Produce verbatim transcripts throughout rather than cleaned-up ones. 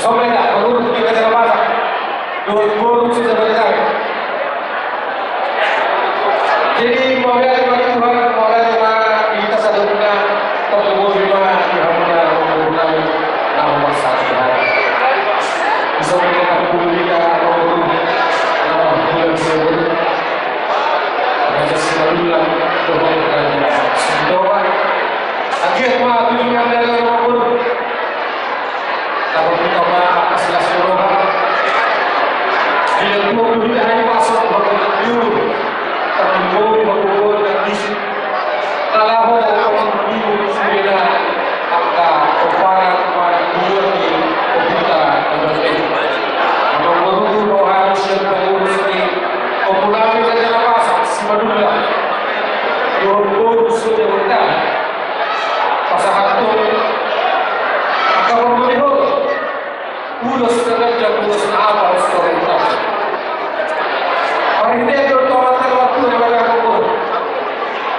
Sampai dah, menurut kita dalam mana? Dua puluh sudah berjalan. Jadi, mauliate ma Tuhan, mauliate ma hita saluhutna, tarlumobi ma di hamuna, hamuna, na marsahat. Bisa mendengar pulita, nama bulan sebelum. Raja Simanjuntak, Tuhan Raja Sitoa. Akhir ma, tujuan dari orang pun. Tapi kita ma, silas roha. Dia dua puluh tahun masuk, waktu itu. Tapi mau, mau, mau, mau, Kalaho minggu sumina angka ompara kepada dua di komputer. Apa guru rohani siapa guru sini? Komputer kita dalam masa Simanjuntak. Dua guru sudah bertahan. Pasahat tu angka pemulihon. Ulos na ganjang, ulos na apal, ulos na rentang. Marhite do Tuhanta na martua di bagasan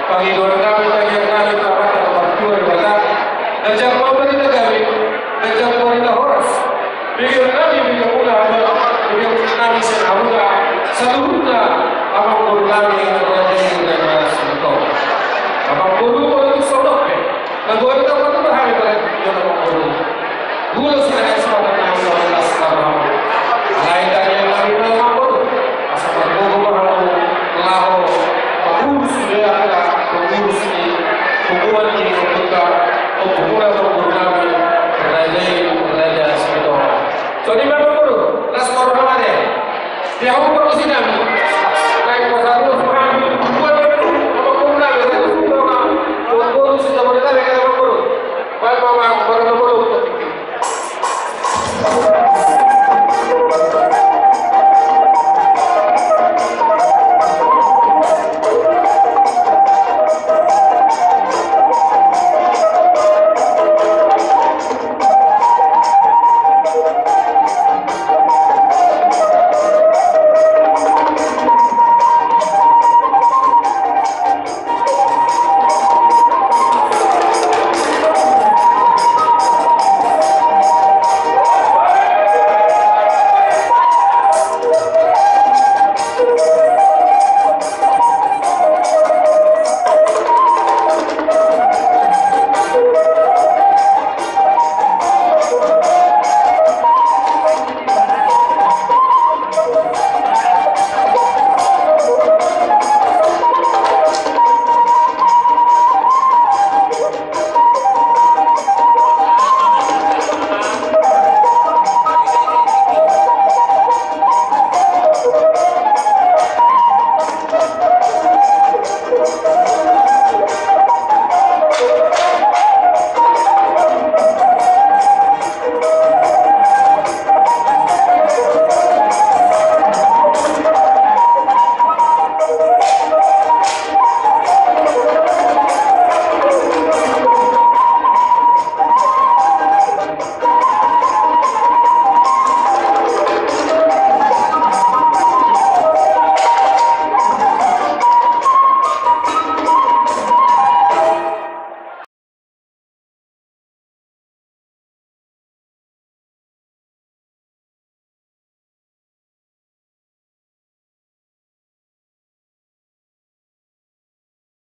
pangkataion nami, tangiang nami, Tuhanta na martua di bagasan. Ganjang ma barita gabe, ganjang ma barita horas. Bege nami, bege muna, bege nami sian hamuna saluhutna, amang boru nami, na marhaha ni na marhaha ni. Amang boru, boru tu sodok be. Na boru tu boru, boru hami, boru, boru. Ulos na ganjang.